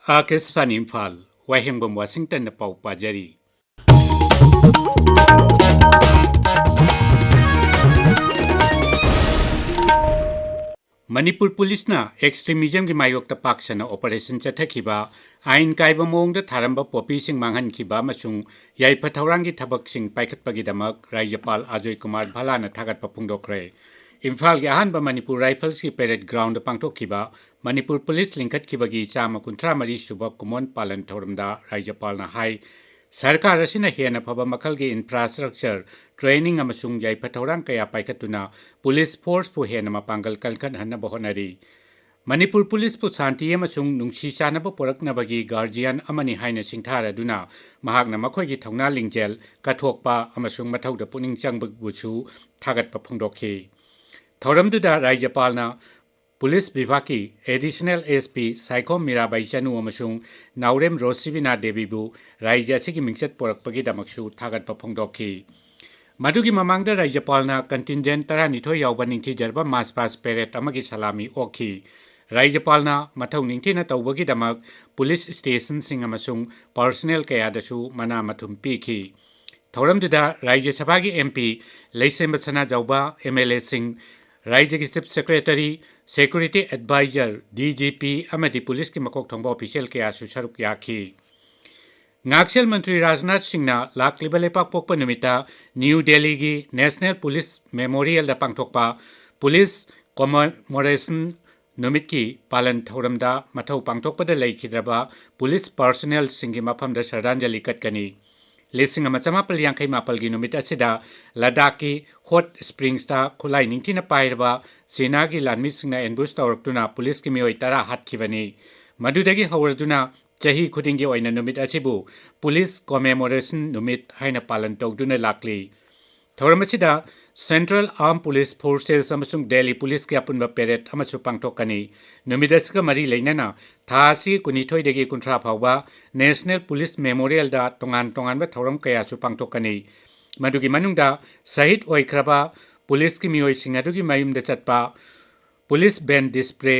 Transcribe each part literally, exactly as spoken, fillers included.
ꯑꯥꯀꯥꯁꯕꯥꯅꯤ ꯏꯝꯐꯥꯜ, ꯋꯥꯍꯦꯡꯕꯝ ꯋꯥꯁꯤꯡꯇꯟꯅ ꯄꯥꯎ ꯄꯥꯖꯔꯤ꯫ ꯃꯅꯤꯄꯨꯔ ꯄꯨꯂꯤꯁꯅ ꯑꯦꯛꯁꯇ꯭ꯔꯤꯃꯤꯖꯝꯒꯤ ꯃꯥꯌꯣꯛꯇ ꯄꯥꯛ ꯁꯟꯅ ꯑꯣꯄꯔꯦꯁꯟ ꯆꯠꯊꯈꯤꯕ, ꯑꯥꯏꯟ ꯀꯥꯏꯕ ꯃꯑꯣꯡꯗ ꯊꯥꯔꯝꯕ ꯄꯣꯄꯤꯁꯤꯡ ꯃꯥꯡꯍꯟꯈꯤꯕ ꯑꯃꯁꯨꯡ ꯌꯥꯏꯐ ꯊꯧꯔꯥꯡꯒꯤ ꯊꯕꯛꯁꯤꯡ ꯄꯥꯏꯈꯠꯄꯒꯤꯗꯃꯛ ꯔꯥꯖ꯭ꯌꯄꯥꯜ ꯑꯖꯣꯏ ꯀꯨꯃꯥꯔ ꯚꯥꯂꯥꯅ ꯊꯥꯒꯠꯄ ꯐꯣꯡꯗꯣꯛꯈ꯭ꯔꯦ꯫ ꯏꯝꯐꯥꯜꯒꯤ ꯑꯍꯥꯟꯕ ꯃꯅꯤꯄꯨꯔ ꯔꯥꯏꯐꯜꯁꯀꯤ ꯄꯦꯔꯦꯗ ꯒ꯭ꯔꯥꯎꯟꯗ ꯄꯥꯡꯊꯣꯛꯈꯤꯕ ꯃꯅꯤꯄꯨꯔ ꯄꯨꯂꯤꯁ ꯂꯤꯡꯈꯠꯈꯤꯕꯒꯤ ꯆꯥꯝꯃ ꯀꯨꯟꯊ꯭ꯔꯥ ꯃꯔꯤ ꯁꯨꯕ ꯀꯨꯃꯣꯟ ꯄꯥꯂꯟ ꯊꯧꯔꯝꯗ ꯔꯥꯖ꯭ꯌꯄꯥꯜꯅ ꯍꯥꯏ, ꯁꯔꯀꯥꯔ ꯑꯁꯤꯅ ꯍꯦꯟꯅ ꯐꯕ ꯃꯈꯜꯒꯤ ꯏꯟꯐ꯭ꯔꯥꯁ꯭ꯇ꯭ꯔꯛꯆꯔ, ꯇ꯭ꯔꯦꯅꯤꯡ ꯑꯃꯁꯨꯡ ꯌꯥꯏꯐ ꯊꯧꯔꯥꯡ ꯀꯌꯥ ꯄꯥꯏꯈꯠꯇꯨꯅ ꯄꯨꯂꯤꯁ ꯐꯣꯔꯁꯄꯨ ꯍꯦꯟꯅ ꯃꯄꯥꯡꯒꯜ ꯀꯟꯈꯠꯍꯟꯅꯕ ꯍꯣꯠꯅꯔꯤ꯫ ꯃꯅꯤꯄꯨꯔ ꯄꯨꯂꯤꯁꯄꯨ ꯁꯥꯟꯇꯤ ꯑꯃꯁꯨꯡ ꯅꯨꯡꯁꯤ ꯆꯥꯟꯅꯕ ꯄꯨꯔꯛꯅꯕꯒꯤ ꯒꯥꯔꯖꯤꯌꯥꯟ ꯑꯃꯅꯤ ꯍꯥꯏꯅ ꯁꯤꯡꯊꯥꯔꯗꯨꯅ ꯃꯍꯥꯛꯅ ꯃꯈꯣꯏꯒꯤ ꯊꯧꯅꯥ ꯂꯤꯡꯖꯦꯜ ꯀꯠꯊꯣꯛꯄ ꯑꯃꯁꯨꯡ ꯃꯊꯧꯗ ꯄꯨꯛꯅꯤꯡ ꯆꯪꯕꯕꯨꯁꯨ ꯊꯥꯒꯠꯄ ꯐꯣꯡꯗꯣꯛꯈꯤ꯫ ꯊꯧꯔꯝꯗꯨꯗ ꯔꯥꯖ꯭ꯌꯄꯥꯜꯅ ꯄꯨꯂꯤꯁ ꯕꯤꯚꯥꯒꯀꯤ additional S P Saikhom Mirabai Chanu ꯑꯃꯁꯨꯡ ꯅꯥꯎꯔꯦꯝ ꯔꯣꯁꯤꯕꯤꯅꯥ ꯗꯦꯕꯤꯕꯨ ꯔꯥꯖ꯭ꯌ ꯑꯁꯤꯒꯤ ꯃꯤꯡꯆꯠ ꯄꯨꯔꯛꯄꯒꯤꯗꯃꯛꯁꯨ ꯊꯥꯒꯠꯄ ꯐꯣꯡꯗꯣꯛꯈꯤ꯫ ꯃꯗꯨꯒꯤ ꯃꯃꯥꯡꯗ ꯔꯥꯖ꯭ꯌꯄꯥꯜꯅ ꯀꯟꯇꯤꯟꯖꯦꯟ ꯇꯔꯥꯅꯤꯊꯣꯏ ꯌꯥꯎꯕ ꯅꯤꯡꯊꯤꯖꯔꯕ ꯃꯥꯔꯆ ꯄꯥꯁ ꯄꯦꯔꯦꯗ ꯑꯃꯒꯤ ꯁꯂꯥꯃꯤ ꯑꯣꯛꯈꯤ꯫ ꯔꯥꯖ꯭ꯌꯄꯥꯜꯅ ꯃꯊꯧ ꯅꯤꯡꯊꯤꯅ ꯇꯧꯕꯒꯤꯗꯃꯛ ꯄꯨꯂꯤꯁ ꯁ꯭ꯇꯦꯁꯟꯁꯤꯡ ꯑꯃꯁꯨꯡ ꯄꯥꯔꯁꯣꯅꯦꯜ ꯀꯌꯥꯗꯁꯨ ꯃꯅꯥ ꯃꯊꯨꯝ ꯄꯤꯈꯤ꯫ ꯊꯧꯔꯝꯗꯨꯗ ꯔꯥꯖ꯭ꯌ ꯁꯚꯥꯒꯤ ꯑꯦꯝ ꯄꯤ, ꯂꯩꯁꯦꯝꯕ ꯁꯅꯥꯖꯥꯎꯕ, ꯑꯦꯝ ꯑꯦꯜ ꯑꯦꯁꯤꯡ, ꯔꯥꯖ꯭ꯌꯒꯤ chief secretary, security adviser, D G P ꯑꯃꯗꯤ ꯄꯨꯂꯤꯁꯀꯤ ꯃꯀꯣꯛ ꯊꯣꯡꯕ ꯑꯣꯐꯤꯁꯤꯌꯦꯜ ꯀꯌꯥꯁꯨ ꯁꯔꯨꯛ ꯌꯥꯈꯤ꯫ ꯉꯥꯛꯁꯦꯜ ꯃꯟꯇ꯭ꯔꯤ ꯔꯥꯖꯅꯥꯊ ꯁꯤꯡꯅ ꯂꯥꯛꯂꯤꯕ ꯂꯩꯄꯥꯛꯄꯣꯛꯄ ꯅꯨꯃꯤꯠꯇ ꯅ꯭ꯌꯨ ꯗꯦꯜꯂꯤꯒꯤ ꯅꯦꯁꯅꯦꯜ ꯄꯨꯂꯤꯁ ꯃꯦꯃꯣꯔꯤꯌꯦꯜꯗ ꯄꯥꯡꯊꯣꯛꯄ ꯄꯨꯂꯤꯁ ꯀꯣꯃꯦꯃꯣꯔꯦꯁꯟ ꯅꯨꯃꯤꯠꯀꯤ ꯄꯥꯂꯟ ꯊꯧꯔꯝꯗ ꯃꯊꯧ ꯄꯥꯡꯊꯣꯛꯄꯗ ꯂꯩꯈꯤꯗ꯭ꯔꯕ ꯄꯨꯂꯤꯁ ꯄꯥꯔꯁꯣꯅꯦꯜꯁꯤꯡꯒꯤ ꯃꯐꯝꯗ ꯁ꯭ꯔꯗꯥꯟꯖꯂꯤ ꯀꯠꯀꯅꯤ꯫ ꯂꯤꯁꯤꯡ ꯑꯃ ꯆꯃꯥꯄꯜ ꯌꯥꯡꯈꯩ ꯃꯥꯄꯜꯒꯤ ꯅꯨꯃꯤꯠ ꯑꯁꯤꯗ ꯂꯗꯥꯈꯀꯤ ꯍꯣꯠ ꯁ꯭ꯄ꯭ꯔꯤꯡꯁꯇ ꯈꯨꯠꯂꯥꯏ ꯅꯤꯡꯊꯤꯅ ꯄꯥꯏꯔꯕ ꯆꯤꯅꯥꯒꯤ ꯂꯥꯟꯃꯤꯁꯤꯡꯅ ꯑꯦꯝꯕꯨꯁ ꯇꯧꯔꯛꯇꯨꯅ ꯄꯨꯂꯤꯁꯀꯤ ꯃꯤꯑꯣꯏ ꯇꯔꯥ ꯍꯥꯠꯈꯤꯕꯅꯤ꯫ ꯃꯗꯨꯗꯒꯤ ꯍꯧꯔꯗꯨꯅ ꯆꯍꯤ ꯈꯨꯗꯤꯡꯒꯤ ꯑꯣꯏꯅ ꯅꯨꯃꯤꯠ ꯑꯁꯤꯕꯨ ꯄꯨꯂꯤꯁ ꯀꯣꯃꯦꯃꯣꯔꯦꯁꯟ ꯅꯨꯃꯤꯠ ꯍꯥꯏꯅ ꯄꯥꯂꯟ ꯇꯧꯗꯨꯅ ꯂꯥꯛꯂꯤ꯫ ꯊꯧꯔꯝ ꯑꯁꯤꯗ ꯁꯦꯟꯇ꯭ꯔꯦꯜ ꯑꯥꯔꯝ ꯄꯨꯂꯤꯁ ꯐꯣꯔꯁꯦꯁ ꯑꯃꯁꯨꯡ ꯗꯦꯜꯂꯤ ꯄꯨꯂꯤꯁꯀꯤ ꯑꯄꯨꯟꯕ ꯄꯦꯔꯦꯗ ꯑꯃꯁꯨ ꯄꯥꯡꯊꯣꯛꯀꯅꯤ꯫ ꯅꯨꯃꯤꯠ ꯑꯁꯤꯒ ꯃꯔꯤ ꯂꯩꯅꯅ ꯊꯥ ꯑꯁꯤꯒꯤ ꯀꯨꯟꯅꯤꯊꯣꯏꯗꯒꯤ ꯀꯨꯟꯊ꯭ꯔꯥ ꯐꯥꯎꯕ ꯅꯦꯁꯅꯦꯜ ꯄꯨꯂꯤꯁ ꯃꯦꯃꯣꯔꯤꯌꯦꯜꯗ ꯇꯣꯉꯥꯟ ꯇꯣꯉꯥꯟꯕ ꯊꯧꯔꯝ ꯀꯌꯥꯁꯨ ꯄꯥꯡꯊꯣꯛꯀꯅꯤ꯫ ꯃꯗꯨꯒꯤ ꯃꯅꯨꯡꯗ ꯁꯍꯤꯗ ꯑꯣꯏꯈ꯭ꯔꯕ ꯄꯨꯂꯤꯁꯀꯤ ꯃꯤꯑꯣꯏꯁꯤꯡ ꯑꯗꯨꯒꯤ ꯃꯌꯨꯝꯗ ꯆꯠꯄ, ꯄꯨꯂꯤꯁ ꯕꯦꯟ ꯗꯤꯁꯄ꯭ꯂꯦ,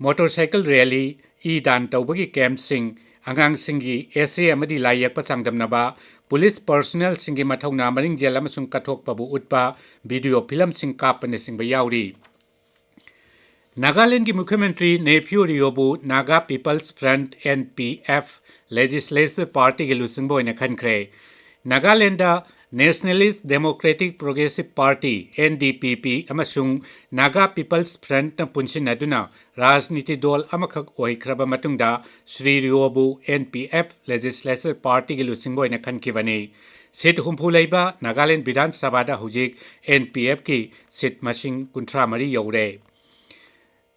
ꯃꯣꯇꯣꯔꯁꯥꯏꯀꯜ ꯔꯦꯂꯤ, ꯏ ꯗꯥꯟ ꯇꯧꯕꯒꯤ ꯀꯦꯝꯞꯁꯤꯡ, ꯑꯉꯥꯡꯁꯤꯡꯒꯤ ꯑꯦꯁꯦ ꯑꯃꯗꯤ ꯂꯥꯏ ꯌꯦꯛꯄ ꯆꯥꯡꯗꯝꯅꯕ, ꯄꯨꯂꯤꯁ ꯄꯔꯁꯣꯅꯦꯜꯁꯤꯡꯒꯤ ꯃꯊꯧꯅꯥ ꯃꯔꯤꯡꯖꯦꯜ ꯑꯃꯁꯨꯡ ꯀꯠꯊꯣꯛꯄꯕꯨ ꯎꯠꯄ ꯚꯤꯗꯤꯑꯣ ꯐꯤꯂꯝꯁꯤꯡ ꯀꯥꯞꯄꯅꯆꯤꯡꯕ ꯌꯥꯎꯔꯤ꯫ ꯅꯥꯒꯥꯂꯦꯟꯗꯒꯤ ꯃꯨꯈ꯭ꯌ ꯃꯟꯇ꯭ꯔꯤ ꯅꯦꯐ꯭ꯌꯨ ꯔꯤꯑꯣꯕꯨ Naga people's front, N P F, legislature ꯄꯥꯔꯇꯤꯒꯤ ꯂꯨꯆꯤꯡꯕ ꯑꯣꯏꯅ ꯈꯟꯈ꯭ꯔꯦ꯫ Nagaland nationalist democratic progressive party, N D P P, ꯑꯃꯁꯨꯡ ꯅꯥꯒꯥ ꯄꯤꯄꯜꯁ ꯐ꯭ꯔꯟꯠꯅ ꯄꯨꯟꯁꯤꯟꯅꯗꯨꯅ ꯔꯥꯖꯅꯤꯇꯤ ꯗꯣꯜ ꯑꯃꯈꯛ ꯑꯣꯏꯈ꯭ꯔꯕ ꯃꯇꯨꯡꯗ Shri ꯔꯤꯑꯣꯕꯨ N P F legislature ꯄꯥꯔꯇꯤꯒꯤ ꯂꯨꯆꯤꯡꯕ ꯑꯣꯏꯅ ꯈꯟꯈꯤꯕꯅꯤ꯫ ꯁꯤꯠ ꯍꯨꯝꯐꯨ ꯂꯩꯕ ꯅꯥꯒꯥꯂꯦꯟ ꯕꯤꯙꯥꯟ ꯁꯚꯥꯗ ꯍꯧꯖꯤꯛ N P Fꯀꯤ ꯁꯤꯠ ꯃꯁꯤꯡ ꯀꯨꯟꯊ꯭ꯔꯥ ꯃꯔꯤ ꯌꯧꯔꯦ꯫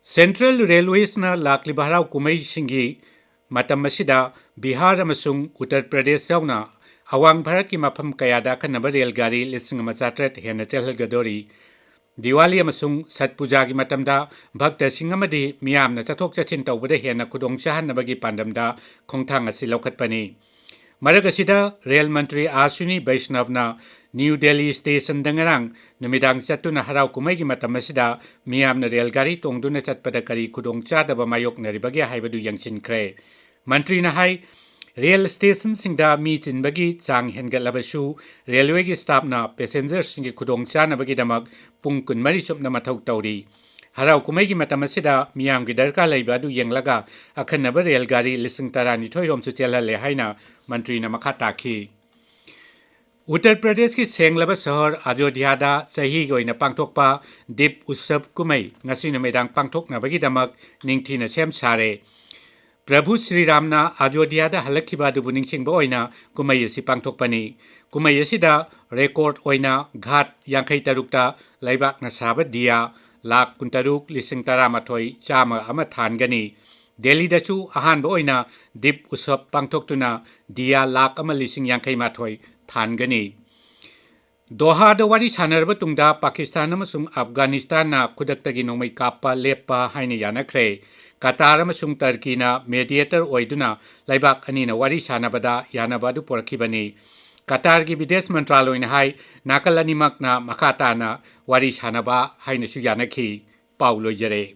ꯁꯦꯟꯇ꯭ꯔꯦꯜ ꯔꯦꯜꯋꯦꯁꯅ ꯂꯥꯛꯂꯤꯕ ꯍꯔꯥꯎ ꯀꯨꯝꯍꯩꯁꯤꯡꯒꯤ ꯃꯇꯝ ꯑꯁꯤꯗ ꯕꯤꯍꯥꯔ ꯑꯃꯁꯨꯡ ꯎꯠꯇꯔ ꯄ꯭ꯔꯗꯦꯁ ꯌꯥꯎꯅ ꯑꯋꯥꯡ ꯚꯥꯔꯠꯀꯤ ꯃꯐꯝ ꯀꯌꯥꯗ ꯑꯈꯟꯅꯕ ꯔꯦꯜ ꯒꯥꯔꯤ ꯂꯤꯁꯤꯡ ꯑꯃ ꯆꯥꯇ꯭ꯔꯦꯠ ꯍꯦꯟꯅ ꯆꯦꯜꯍꯜꯒꯗꯣꯔꯤ꯫ ꯗꯤꯋꯥꯂꯤ ꯑꯃꯁꯨꯡ ꯁꯠ ꯄꯨꯖꯥꯒꯤ ꯃꯇꯝꯗ ꯚꯛꯇꯁꯤꯡ ꯑꯃꯗꯤ ꯃꯤꯌꯥꯝꯅ ꯆꯠꯊꯣꯛ ꯆꯠꯁꯤꯟ ꯇꯧꯕꯗ ꯍꯦꯟꯅ ꯈꯨꯗꯣꯡ ꯆꯥꯍꯟꯅꯕꯒꯤ ꯄꯥꯟꯗꯝꯗ ꯈꯣꯡꯊꯥꯡ ꯑꯁꯤ ꯂꯧꯈꯠꯄꯅꯤ꯫ ꯃꯔꯛ ꯑꯁꯤꯗ ꯔꯦꯜ ꯃꯟꯇ꯭ꯔꯤ ꯑꯁ꯭ꯋꯤꯅꯤ ꯕꯩꯁꯅꯕꯅ ꯅ꯭ꯌꯨ ꯗꯦꯜꯂꯤ ꯁ꯭ꯇꯦꯁꯟꯗ ꯉꯔꯥꯡ ꯅꯨꯃꯤꯗꯥꯡ ꯆꯠꯇꯨꯅ ꯍꯔꯥꯎ ꯀꯨꯝꯍꯩꯒꯤ ꯃꯇꯝ ꯑꯁꯤꯗ ꯃꯤꯌꯥꯝꯅ ꯔꯦꯜ ꯒꯥꯔꯤ ꯇꯣꯡꯗꯨꯅ ꯆꯠꯄꯗ ꯀꯔꯤ ꯈꯨꯗꯣꯡꯆꯥꯗꯕ ꯃꯥꯌꯣꯛꯅꯔꯤꯕꯒꯦ ꯍꯥꯏꯕꯗꯨ ꯌꯦꯡꯁꯤꯟꯈ꯭ꯔꯦ꯫ ꯃꯟꯇ꯭ꯔꯤꯅ ꯍꯥꯏ, ꯔꯦꯜ ꯁ꯭ꯇꯦꯁꯟꯁꯤꯡꯗ ꯃꯤ ꯆꯤꯟꯕꯒꯤ ꯆꯥꯡ ꯍꯦꯟꯒꯠꯂꯕꯁꯨ, ꯔꯦꯜꯋꯦꯒꯤ ꯁ꯭ꯇꯥꯐꯅ ꯄꯦꯁꯦꯟꯖꯔꯁꯤꯡꯒꯤ ꯈꯨꯗꯣꯡꯆꯥꯅꯕꯒꯤꯗꯃꯛ ꯄꯨꯡ ꯀꯨꯟꯃꯔꯤ ꯆꯨꯞꯅ ꯃꯊꯧ ꯇꯧꯔꯤ꯫ ꯍꯔꯥꯎ ꯀꯨꯝꯍꯩꯒꯤ ꯃꯇꯝ ꯑꯁꯤꯗ ꯃꯤꯌꯥꯝꯒꯤ ꯗꯔꯀꯥꯔ ꯂꯩꯕ ꯑꯗꯨ ꯌꯦꯡꯂꯒ ꯑꯈꯟꯅꯕ ꯔꯦꯜ ꯒꯥꯔꯤ ꯂꯤꯁꯤꯡ ꯇꯔꯥꯅꯤꯊꯣꯏ ꯔꯣꯝꯁꯨ ꯆꯦꯜꯍꯜꯂꯦ ꯍꯥꯏꯅ ꯃꯟꯇ꯭ꯔꯤꯅ ꯃꯈꯥ ꯇꯥꯈꯤ꯫ ꯎꯠꯇꯔ ꯄ꯭ꯔꯗꯦꯁꯀꯤ ꯁꯦꯡꯂꯕ ꯁꯍꯔ ꯑꯌꯣꯙ꯭ꯌꯥꯗ ꯆꯍꯤꯒꯤ ꯑꯣꯏꯅ ꯄꯥꯡꯊꯣꯛꯄ ꯗꯤꯞ ꯎꯠꯁꯕ ꯀꯨꯝꯍꯩ ꯉꯁꯤ ꯅꯨꯃꯤꯗꯥꯡ ꯄꯥꯡꯊꯣꯛꯅꯕꯒꯤꯗꯃꯛ ꯅꯤꯡꯊꯤꯅ ꯁꯦꯝ ꯁꯥꯔꯦ꯫ ꯄ꯭ꯔꯚꯨ ꯁ꯭ꯔꯤꯔꯥꯝꯅ ꯑꯌꯣꯙ꯭ꯌꯥꯗ ꯍꯜꯂꯛꯈꯤꯕ ꯑꯗꯨꯕꯨ ꯅꯤꯡꯁꯤꯡꯕ ꯑꯣꯏꯅ ꯀꯨꯝꯍꯩ ꯑꯁꯤ ꯄꯥꯡꯊꯣꯛꯄꯅꯤ꯫ ꯀꯨꯝꯍꯩ ꯑꯁꯤꯗ ꯔꯦꯀꯣꯔꯗ ꯑꯣꯏꯅ ꯘꯥꯠ ꯌꯥꯡꯈꯩ ꯇꯔꯨꯛꯇ ꯂꯩꯕꯥꯛꯅ ꯁꯥꯕ ꯗꯤꯌꯥ ꯂꯥꯈ ꯀꯨꯟꯇꯔꯨꯛ ꯂꯤꯁꯤꯡ ꯇꯔꯥꯃꯥꯊꯣꯏ ꯆꯥꯝꯃ ꯑꯃ ꯊꯥꯟꯒꯅꯤ꯫ ꯗꯦꯜꯂꯤꯗꯁꯨ ꯑꯍꯥꯟꯕ ꯑꯣꯏꯅ ꯗꯤꯞ ꯎꯠꯁꯕ ꯄꯥꯡꯊꯣꯛꯇꯨꯅ ꯗꯤꯌꯥ ꯂꯥꯈ ꯑꯃ ꯂꯤꯁꯤꯡ ꯌꯥꯡꯈꯩ ꯃꯥꯊꯣꯏ ꯊꯥꯟꯒꯅꯤ꯫ ꯗꯣꯍꯥꯗ ꯋꯥꯔꯤ ꯁꯥꯟꯅꯔꯕ ꯇꯨꯡꯗ ꯄꯥꯀꯤꯁꯇꯥꯟ ꯑꯃꯁꯨꯡ ꯑꯐꯒꯥꯅꯤꯁꯇꯥꯟꯅ ꯈꯨꯗꯛꯇꯒꯤ ꯅꯣꯡꯃꯩ ꯀꯥꯞꯄ ꯂꯦꯞꯄ ꯍꯥꯏꯅ ꯌꯥꯅꯈ꯭ꯔꯦ꯫ ꯀꯇꯥꯔ ꯑꯃꯁꯨꯡ ꯇꯔꯀꯤꯅ ꯃꯦꯗꯤꯌꯦꯇꯔ ꯑꯣꯏꯗꯨꯅ ꯂꯩꯕꯥꯛ ꯑꯅꯤꯅ ꯋꯥꯔꯤ ꯁꯥꯟꯅꯕꯗ ꯌꯥꯅꯕ ꯑꯗꯨ ꯄꯨꯔꯛꯈꯤꯕꯅꯤ꯫ ꯀꯇꯥꯔꯒꯤ ꯕꯤꯗꯦꯁ ꯃꯟꯇ꯭ꯔꯥꯂꯣꯏꯅ ꯍꯥꯏ, ꯅꯥꯀꯜ ꯑꯅꯤꯃꯛꯅ ꯃꯈꯥ ꯇꯥꯅ ꯋꯥꯔꯤ ꯁꯥꯟꯅꯕ ꯍꯥꯏꯅꯁꯨ ꯌꯥꯅꯈꯤ꯫ ꯄꯥꯎ ꯂꯣꯏꯖꯔꯦ꯫